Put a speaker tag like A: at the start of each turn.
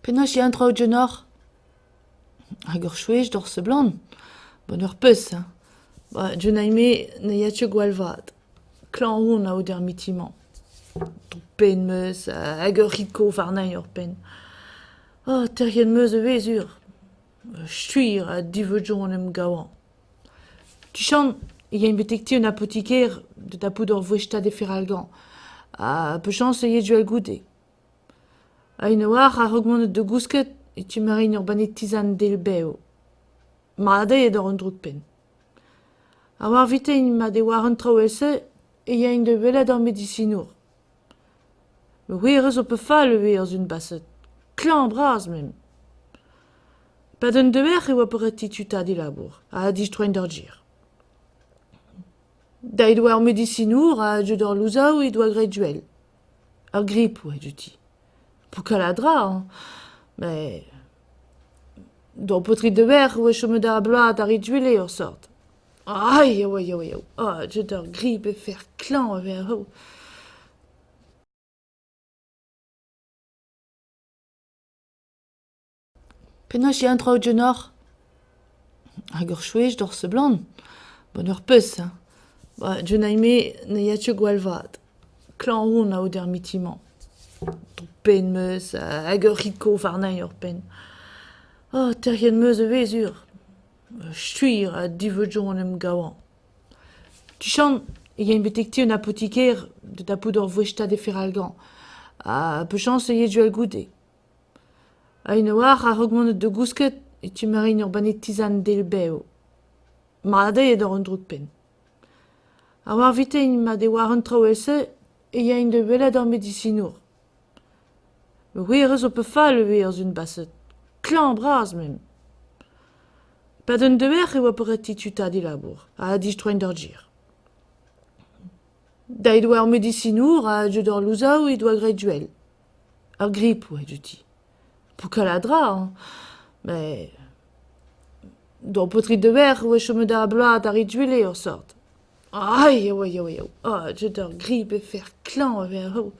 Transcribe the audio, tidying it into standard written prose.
A: Penaos eo an traoù ganeoc'h ? Hag ur chwech doc'h seblant ? Bon ur peus hein. Ba John-ha-me ne ya ket gwall vat. Klañv on aod er miti-mañ. Drouk-penn 'm eus hag ur c'hi-kof warnañ oc'hpenn. Oh tec'hiet 'm eus ivez sur. Skuizh ha divout en em gavañ. Tuchant e yaimp betek ti un apotiker da dapout ur voestad eferalgañ ha pechañs e yez goude. Ha a-walc'h a-raok mont da gousket e kemerin ur banne tizan del-bev. Mat eo d'ober un droug-penn. Ha war vintin mat eo war an traoù evel-se e yain da welet ar medisinour. Ma gwir zo peurfall ivez ar sizhun baset. Klañv-bras memes. E-pad un devezh e oa peurreti tuta d'e labour ha distroiñ d'ar gêr. Daet oa ar medisinour ha deuet ar louzaou he doa graet gwell. Ur grip oa diouti. Poukal a dra hañ met d'ur paotrig de verc'h oa chomet ar bloaz da reiñ gwele ur sort. Ai a oa eo eo deuet ur grip e fer klañv e ver Penaos eo an traoù ganeoc'h ? Hag ur chwech doc'h seblant ? Bon ur peus hein. Ba John-ha-me ne ya ket gwall vat. Klañv on aod er miti-mañ. Drouk-penn 'm eus hag ur c'hi-kof warnañ oc'hpenn. Oh tec'hiet 'm eus ivez sur. Skuizh ha divout en em gavañ. Tuchant e yaimp betek ti un apotiker da dapout ur voestad eferalgañ ha pechañs e yez goude. Ha a-walc'h a-raok mont da gousket e kemerin ur banne tizan del-bev. Mat eo d'ober un droug-penn. Ha war vintin mat eo war an traoù evel-se e yain da welet ar medisinour. Ma gwir zo peurfall ivez ar sizhun baset. Klañv-bras memes. E-pad un devezh e oa peurreti tuta d'e labour ha distroiñ d'ar gêr. Daet oa ar medisinour ha deuet ar louzaou he doa graet gwell. Ur grip oa diouti. Poukal a dra hañ met d'ur paotrig de verc'h oa chomet ar bloaz da reiñ gwele ur sort. Ai a oa eo eo deuet ur grip e fer klañv e ver.